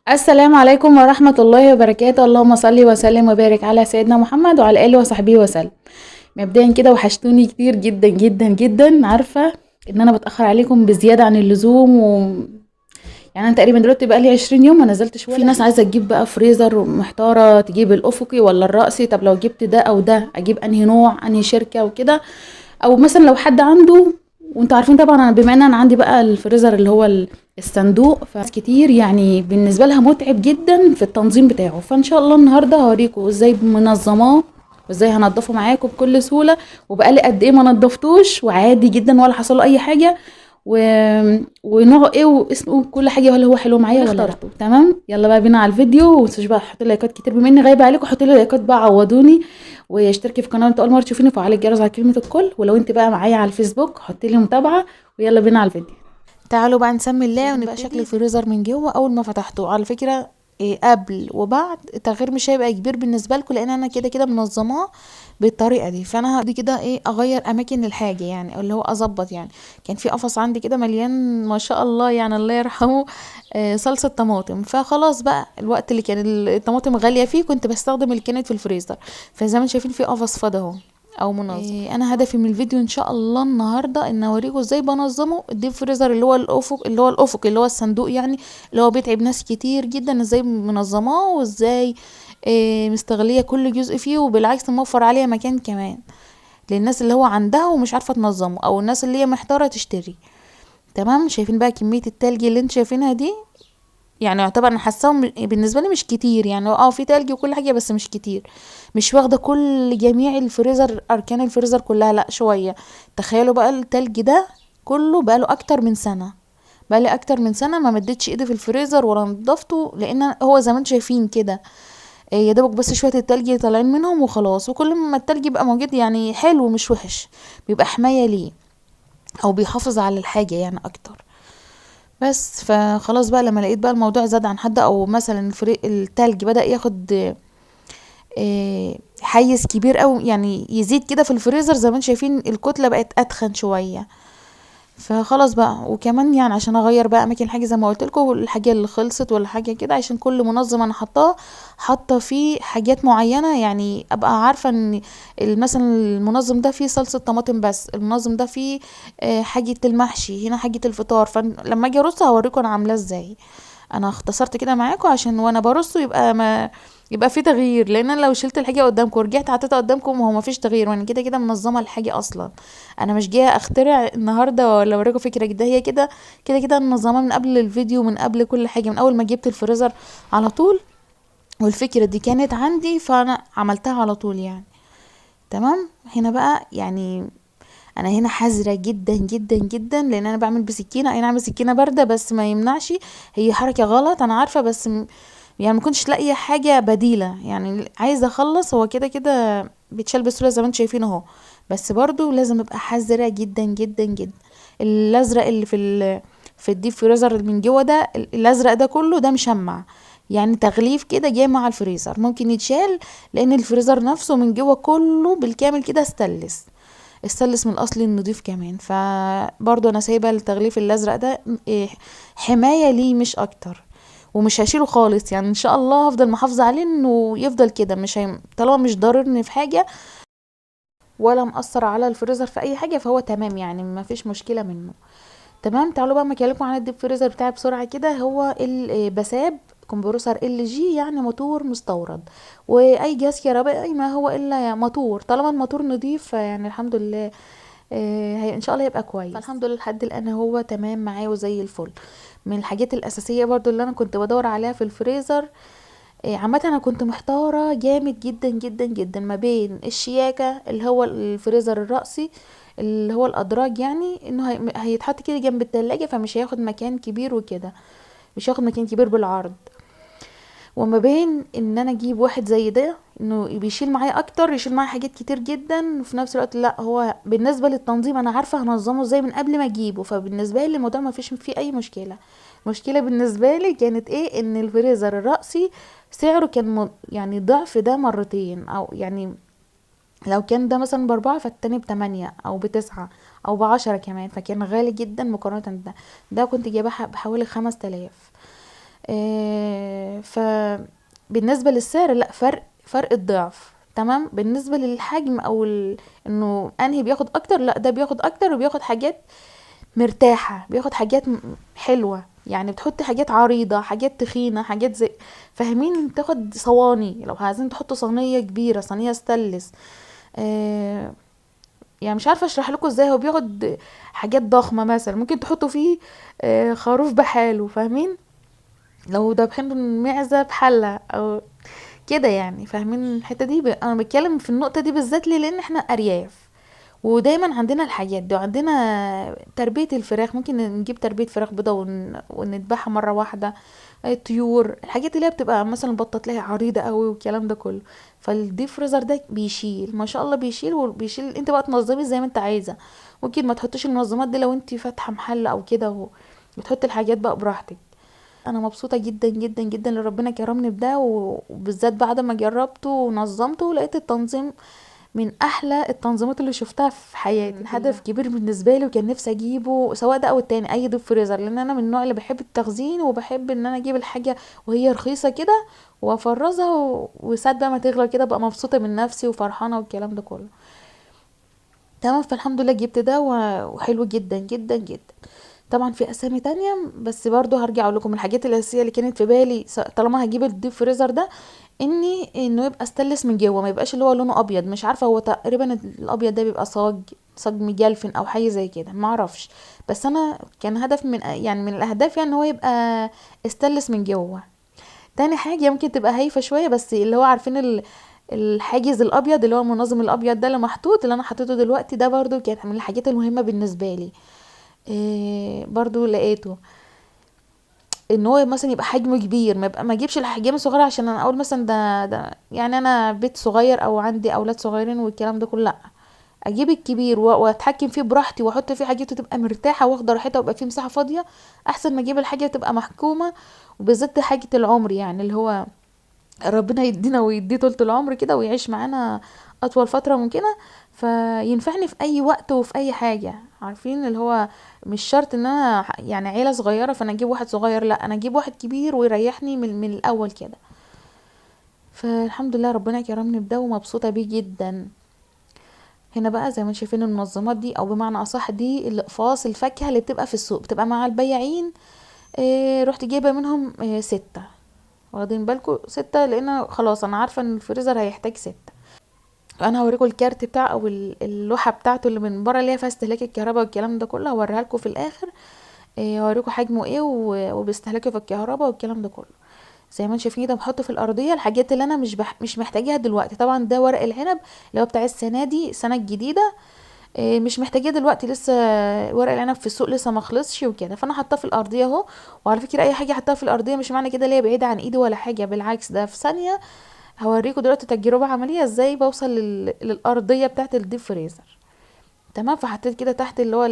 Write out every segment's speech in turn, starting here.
السلام عليكم ورحمة الله وبركاته. اللهم صل وسلم وبارك على سيدنا محمد وعلى آله وصحبه وسلم. مبدئيا كده وحشتوني كتير جدا جدا جدا، عارفة ان انا بتأخر عليكم بزيادة عن اللزوم يعني انا تقريبا دلوقتي بقى لي 20 يوم ما نزلتش. في ناس عايزه تجيب بقى فريزر ومحتاره تجيب الافقي ولا الرأسي، طب لو جبت ده او ده اجيب انهي نوع انهي شركة وكده، او مثلا لو حد عنده، وانتوا عارفين طبعا انا بما ان انا عندي بقى الفريزر اللي هو الصندوق، فكتير يعني بالنسبة لها متعب جدا في التنظيم بتاعه. فان شاء الله النهارده هوريكم ازاي منظماه وازاي هنضفه معاكم بكل سهولة، وبقالي قد ايه ما نضفتوش وعادي جدا ولا حصل له اي حاجة، ونوعه ايه واسمه كل حاجة، وهل هو حلو معايا ولا لا. تمام، يلا بقى بينا على الفيديو. ومتنسوش بقى تحطوا لايكات كتير بما اني غايبة عليكم، حطوا لي لايكات بقى عوضوني، واشتركي في القناة انت اول مرة تشوفيني، وفعلي الجرس على كلمة الكل، ولو انت بقى معايا على الفيسبوك حطي لي متابعه. ويلا بينا على الفيديو. تعالوا بقى نسمي الله ونبقى شكل الفريزر من جوه اول ما فتحته. على فكرة إيه قبل وبعد التغيير مش هيبقى كبير بالنسبة لكم، لان انا كده كده منظماه بالطريقة دي. فانا هدي كده ايه اغير اماكن الحاجة، يعني اللي هو اظبط. يعني كان في قفص عندي كده مليان ما شاء الله، يعني الله يرحمه، صلصه طماطم. فخلاص بقى الوقت اللي كان الطماطم غالية فيه كنت بستخدم اللي كانت في الفريزر. فزي ما شايفين في قفص فاضي اهو او منظم. انا هدفي من الفيديو ان شاء الله النهارده ان اوريكم ازاي بنظمه ال deep freezer اللي هو الافق، اللي هو الافق اللي هو الصندوق، يعني اللي هو بيتعب ناس كتير جدا، ازاي منظماه وازاي مستغليه كل جزء فيه، وبالعكس موفر عليها مكان كمان للناس اللي هو عندها ومش عارفه تنظمه، او الناس اللي هي محتارة تشتري. تمام، شايفين بقى كمية التلج اللي انتوا شايفينها دي؟ يعني يعتبر انا حاساهم بالنسبة لي مش كتير، يعني في تلج وكل حاجة بس مش كتير، مش واخده كل جميع الفريزر اركان الفريزر كلها، لا شوية. تخيلوا بقى التلج ده كله بقاله اكتر من سنة، بقالي اكتر من سنة ما مدتش ايدي في الفريزر ولا نضفته، لان هو زي ما انتم شايفين كده يا دوبك بس شوية التلج طالعين منهم وخلاص. وكل ما التلج يبقى موجود يعني حلو مش وحش، بيبقى حماية ليه او بيحافظ على الحاجة يعني اكتر. بس فخلاص بقى لما لقيت بقى الموضوع زاد عن حد، او مثلا التلج بدأ ياخد حيز كبير قوي، يعني يزيد كده في الفريزر، زي ما انتم شايفين الكتلة بقت اتخن شوية. فخلاص بقى، وكمان يعني عشان اغير بقى اماكن الحاجة زي ما قلت لكم، الحاجة اللي خلصت ولا حاجة كده، عشان كل منظم انا حاطه فيه حاجات معينة، يعني ابقى عارفه ان مثلا المنظم ده فيه صلصه طماطم بس، المنظم ده فيه حاجة المحشي، هنا حاجة الفطار. فلما اجي ارص هوريكم انا عاملاه ازاي. انا اختصرت كده معاكم عشان وانا برصه يبقى ما يبقى في تغيير، لان انا لو شلت الحاجة قدامكم ورجعت حطيتها قدامكم وهو مفيش تغيير، وانا كده كده منظمة الحاجة اصلا. انا مش جاية اخترع النهارده ولا اوريكم فكرة جديدة، هي كده كده كده منظمة من قبل الفيديو، من قبل كل حاجة، من اول ما جبت الفريزر على طول، والفكرة دي كانت عندي فانا عملتها على طول يعني. تمام، هنا بقى يعني انا هنا حذره جدا جدا جدا، لان انا بعمل بسكينة، اي نعم سكينة باردة بس ما يمنعش هي حركة غلط انا عارفه، بس يعني ما كنتش لاقيه حاجة بديله، يعني عايزه اخلص. هو كده كده بيتشال بسهولة زي ما انتم شايفين اهو، بس برضو لازم ابقى حذره جدا جدا جدا. الازرق اللي في ال deep freezer من جوه ده، الازرق ده كله ده مشمع، يعني تغليف كده جاي مع الفريزر، ممكن يتشال لان الفريزر نفسه من جوه كله بالكامل كده استلس من الاصل النضيف كمان. فبرضو انا سايبه التغليف الازرق ده حماية ليه مش اكتر، ومش هشيله خالص، يعني ان شاء الله هفضل محافظة عليه انه يفضل كده، مش طالما مش ضاررني في حاجة ولا مأثر على الفريزر في اي حاجة فهو تمام، يعني ما فيش مشكلة منه. تمام، تعالوا بقى ما اكلمكم عن ال deep freezer بتاعي بسرعة كده. هو البساب compressor LG، يعني موتور مستورد، واي جهاز كهربائي ما هو الا موتور، طالما الموتور نضيف يعني الحمد لله ان شاء الله يبقى كويس. فالحمد لله لحد الان هو تمام معايا وزي الفل. من الحاجات الاساسية برضو اللي انا كنت بدور عليها في الفريزر، عامة انا كنت محتارة جامد جدا جدا جدا ما بين الشياكه اللي هو الفريزر الرأسي اللي هو الادراج، يعني انه هيتحط كده جنب التلاجة فمش هياخد مكان كبير وكده، مش هياخد مكان كبير بالعرض، وما بين ان انا اجيب واحد زي ده انه بيشيل معايا اكتر، يشيل معايا حاجات كتير جدا، وفي نفس الوقت لا هو بالنسبة للتنظيم انا عارفه هنظمه ازاي من قبل ما اجيبه، فبالنسبه لي الموضوع ما فيش فيه اي مشكلة. المشكلة بالنسبة لي كانت ايه؟ ان الفريزر الرأسي سعره كان يعني ضعف ده مرتين، او يعني لو كان ده مثلا ب4 فالتاني ب8 او ب9 او ب10 كمان، فكان غالي جدا مقارنة ده. ده كنت جايباه بحوالي 5000. فبالنسبه للسعر لا، فرق الضعف. تمام. بالنسبة للحجم او انه انهي بياخد اكتر، لا ده بياخد اكتر وبياخد حاجات مرتاحة، بياخد حاجات حلوة، يعني بتحط حاجات عريضة، حاجات تخينة، حاجات زي، فاهمين؟ بتاخد صواني، لو عايزين تحطوا صينية كبيرة، صينية ستانلس، يعني مش عارفه اشرح لكم ازاي. هو بياخد حاجات ضخمة، مثلا ممكن تحطوا فيه خروف بحاله، فاهمين؟ لو دابحين معزة بحله او كده يعني، فاهمين الحتة دي؟ انا بتكلم في النقطة دي بالذات ليه؟ لان احنا ارياف ودايما عندنا الحاجات دي، وعندنا تربيه الفراخ، ممكن نجيب تربيه فراخ بيضة ونذبحها مرة واحدة، الطيور، الحاجات اللي هي بتبقى مثلا بطه تلاقيها عريضة قوي والكلام ده كله. فال deep freezer ده بيشيل ما شاء الله، بيشيل وبيشيل، انت بقى تنظمي زي ما انت عايزه. ممكن ما تحطيش المنظمات دي لو انت فاتحة محل او كده، وبتحطي الحاجات بقى براحتك. انا مبسوطة جدا جدا جدا ان ربنا كرمني بده، وبالذات بعد ما جربته ونظمته لقيت التنظيم من احلى التنظيمات اللي شفتها في حياتي. هدف كبير بالنسبة لي وكان نفسي اجيبه، سواء ده او التاني، اي deep freezer، لان انا من النوع اللي بحب التخزين وبحب ان انا اجيب الحاجة وهي رخيصة كده وافرزها، وساعات بقى ما تغلى كده بقى مبسوطة من نفسي وفرحانه والكلام ده كله. تمام. فالحمد لله جبت ده وحلو جدا جدا جدا. طبعا في اسامي تانية بس برضو هرجع اقول لكم الحاجات الاساسية اللي كانت في بالي طالما هجيب ال deep freezer ده، انه يبقى ستانلس من جوه، ما يبقاش اللي هو لونه ابيض. مش عارفه هو تقريبا الابيض ده بيبقى صاج مجلفن او حاجة زي كده، ما اعرفش، بس انا كان هدف من يعني من الاهداف يعني ان هو يبقى ستانلس من جوه. تاني حاجة ممكن تبقى هايفة شوية، بس اللي هو عارفين الحاجز الابيض اللي هو المنظم الابيض ده اللي محطوط، اللي انا حطيته دلوقتي ده، برضو كان من الحاجات المهمة بالنسبة لي. برضو لقيته ان هو مثلا يبقى حجمه كبير، ما اجيبش الاحجام الصغيرة عشان انا اقول مثلا ده يعني انا بيت صغير او عندي اولاد صغيرين والكلام ده كله، لا اجيب الكبير واتحكم فيه براحتي واحط فيه حاجات وتبقى مرتاحة واخده راحتها ويبقى فيه مساحة فاضية، احسن ما اجيب الحاجة تبقى محكومة، وبالذات حاجة العمر، يعني اللي هو ربنا يدينا ويديه طولة العمر كده ويعيش معانا اطول فترة ممكنة، فينفعني في اي وقت وفي اي حاجة. عارفين اللي هو مش شرط ان انا يعني عيله صغيرة فانا اجيب واحد صغير، لا انا اجيب واحد كبير ويريحني من الاول كده. فالحمد لله ربنا كرمني بده ومبسوطة بيه جدا. هنا بقى زي ما شايفين المنظمات دي، او بمعنى اصح دي الاقفاص الفاكهة اللي بتبقى في السوق، بتبقى مع البياعين. رحت جايبه منهم 6، واخدين بالكم 6، لان خلاص انا عارفه ان الفريزر هيحتاج 6. انا هوريكم الكارت بتاع او اللوحة بتاعته اللي من بره اللي هي فيها استهلاك الكهرباء والكلام ده كله، هوريها لكم في الاخر. هوريكم حجمه ايه وبيستهلكه في الكهرباء والكلام ده كله. زي ما انتم شايفين كده بحطه في الارضية الحاجات اللي انا مش محتاجاها دلوقتي. طبعا ده ورق العنب اللي هو بتاع السنة دي، السنة الجديدة، مش محتاجاه دلوقتي، لسه ورق العنب في السوق لسه ما خلصش وكده، فانا حاطاه في الارضية اهو. وعلى فكرة اي حاجة حطاها في الارضية مش معنى كده اللي هي بعيدة عن ايدي ولا حاجة، بالعكس ده في ثانية. هوريكم دلوقتي تجربه عملية ازاي بوصل للارضيه بتاعه ال deep freezer. تمام. فحطيت كده تحت اللي هو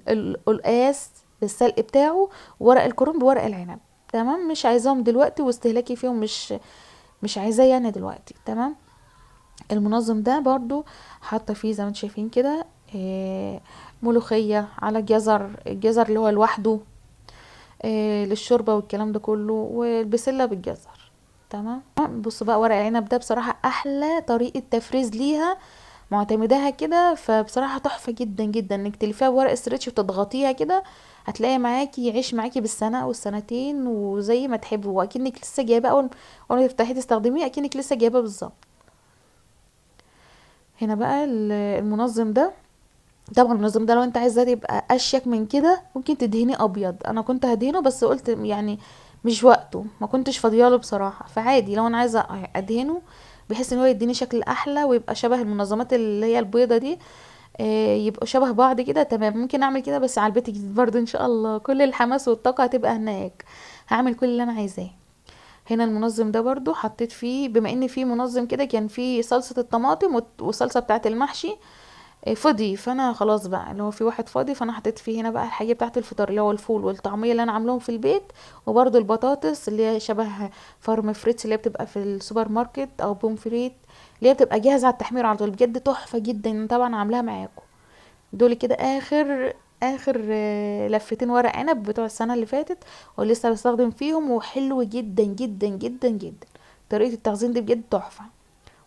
القلقاس بالسلق بتاعه، ورق الكرنب وورق العنب. تمام. مش عايزاهم دلوقتي واستهلاكي فيهم مش عايزاه يعني دلوقتي. تمام. المنظم ده برضو حاطه فيه زي ما انتم شايفين كده، ملوخية على جزر، الجزر اللي هو لوحده، للشوربه والكلام ده كله، والبسله بالجزر. تمام. بصوا بقى ورق العنب ده بصراحة احلى طريقه تفريز ليها، معتمداها كده، فبصراحة تحفة جدا جدا انك تلفيها بورق stretch وتضغطيها كده، هتلاقي معاكي يعيش معاكي بالسنة والسنتين وزي ما تحبي، واكنك لسه جايباه اول ما تفتحيه تستخدميه اكنك لسه جايباه بالظبط. هنا بقى المنظم ده، طبعا المنظم ده لو انت عايزاه يبقى اشيك من كده ممكن تدهنيه ابيض، انا كنت هدهنه بس قلت يعني مش وقته، ما كنتش فاضياله بصراحة، فعادي لو انا عايزه ادهنه بحيث ان هو يديني شكل احلى ويبقى شبه المنظمات اللي هي البيضة دي، يبقوا شبه بعض كده. تمام. ممكن اعمل كده بس على البيت الجديد برضو ان شاء الله، كل الحماس والطاقة هتبقى هناك، هعمل كل اللي انا عايزاه. هنا المنظم ده برضو حطيت فيه، بما ان فيه منظم كده كان فيه صلصه الطماطم والصلصه بتاعه المحشي فاضي، فانا خلاص بقى اللي هو في واحد فاضي، فانا حطيت فيه هنا بقى الحاجة بتاعه الفطار اللي هو الفول والطعميه اللي انا عاملاهم في البيت، وبرده البطاطس اللي هي شبه فارم فريتس اللي هي بتبقى في السوبر ماركت او بوم فريت اللي هي بتبقى جاهزة على التحمير على طول، بجد تحفة جدا، طبعا عاملاها معاكم. دول كده اخر اخر لفتين ورق عنب بتوع السنة اللي فاتت ولسه بستخدم فيهم، وحلو جدا جدا جدا جدا. طريقه التخزين دي بجد تحفة.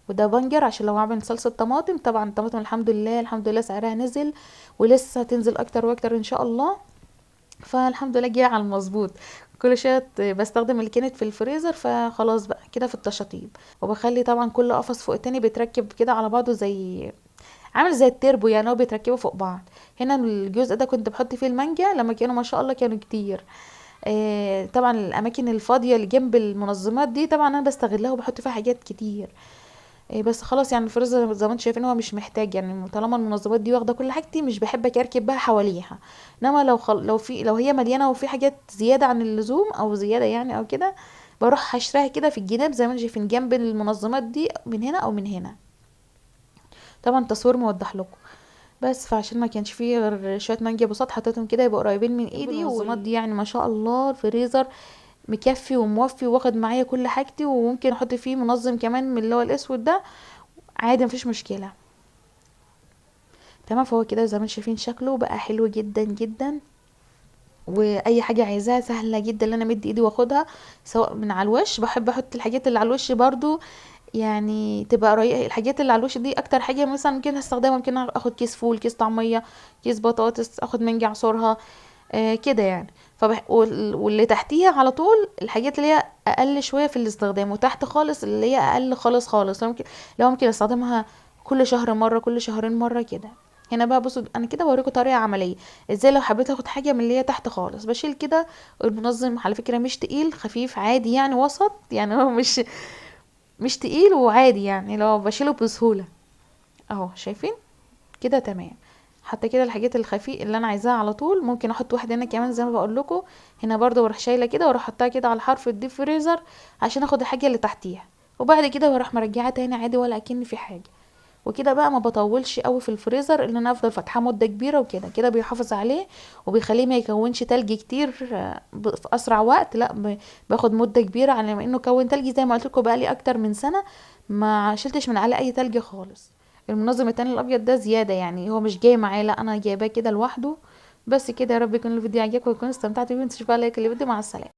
وده بنجر عشان لو هعمل صلصه طماطم، طبعا الطماطم الحمد لله الحمد لله سعرها نزل ولسه هتنزل اكتر واكتر ان شاء الله، فالحمد لله جه على المظبوط. كل شوية بستخدم اللي كانت في الفريزر، فخلاص بقى كده في التشطيب. وبخلي طبعا كل قفص فوق التاني بيتركب كده على بعضه، زي عامل زي التربو يعني، هو بيتركبوا فوق بعض. هنا الجزء ده كنت بحط فيه المانجا لما كانوا ما شاء الله كانوا كتير. طبعا الاماكن الفاضيه اللي جنب المنظمات دي طبعا انا بستغلها وبحط فيها حاجات كتير. بس خلاص يعني الفريزر زي ما انتم شايفين هو مش محتاج، يعني طالما المنظمات دي واخده كل حاجتي مش بحب اكركب بقى حواليها. انما لو هي مليانة وفي حاجات زيادة عن اللزوم او زيادة يعني او كده، بروح حشرها كده في الجناب زي ما انتم شايفين جنب المنظمات دي من هنا او من هنا. طبعا التصوير موضح لكم، بس فعشان ما كانش فيه غير شوية مانجا بساط حطيتهم كده يبقوا قريبين من ايدي. المنظمات دي يعني ما شاء الله الفريزر مكفي وموفي واخد معايا كل حاجتي، وممكن احط فيه منظم كمان من اللي هو الاسود ده عادي مفيش مشكلة. تمام، فهو كده زي ما انتم شايفين شكله بقى حلو جدا جدا، واي حاجة عايزاها سهلة جدا ان انا امد ايدي واخدها، سواء من على الوش. بحب احط الحاجات اللي على الوش برضو يعني تبقى رايقة. الحاجات اللي على الوش دي اكتر حاجة مثلا ممكن هستخدمها، ممكن اخد كيس فول، كيس طعميه، كيس بطاطس، اخد منجع عصورها، كده يعني. واللي تحتيها على طول الحاجات اللي هي اقل شوية في الاستخدام، وتحت خالص اللي هي اقل خالص خالص، لو ممكن استخدمها كل شهر مرة، كل شهرين مرة كده. هنا بقى بصوا انا كده بوريكم طريقه عملية ازاي لو حبيت اخد حاجة من اللي هي تحت خالص. بشيل كده المنظم، على فكرة مش تقيل، خفيف عادي يعني، وسط يعني، هو مش تقيل وعادي يعني، لو بشيله بسهولة اهو، شايفين كده تمام. حتى كده الحاجات الخفيف اللي انا عايزاها على طول، ممكن احط واحدة هنا كمان زي ما بقول لكم. هنا برضو بروح شايله كده واروح حطها كده على حرف الديب فريزر عشان اخد الحاجة اللي تحتيها، وبعد كده بروح مرجعها تاني عادي ولا اكن في حاجة. وكده بقى ما بطولش قوي في الفريزر ان انا افضل فاتحاه مده كبيرة وكده، كده بيحافظ عليه وبيخليه ما يكونش تلج كتير في اسرع وقت، لا باخد مده كبيرة على ما انه كون تلج. زي ما قلت لكم بقى لي اكتر من سنة ما شلتش من عليه اي تلج خالص. المنظم التاني الابيض ده زيادة يعني، هو مش جاي معايا، لا انا جايباه كده لوحده. بس كده، يا رب يكون الفيديو عجبكم ويكون استمتعتوا بيه. ما تنسوش بقى like الفيديو. مع السلامة.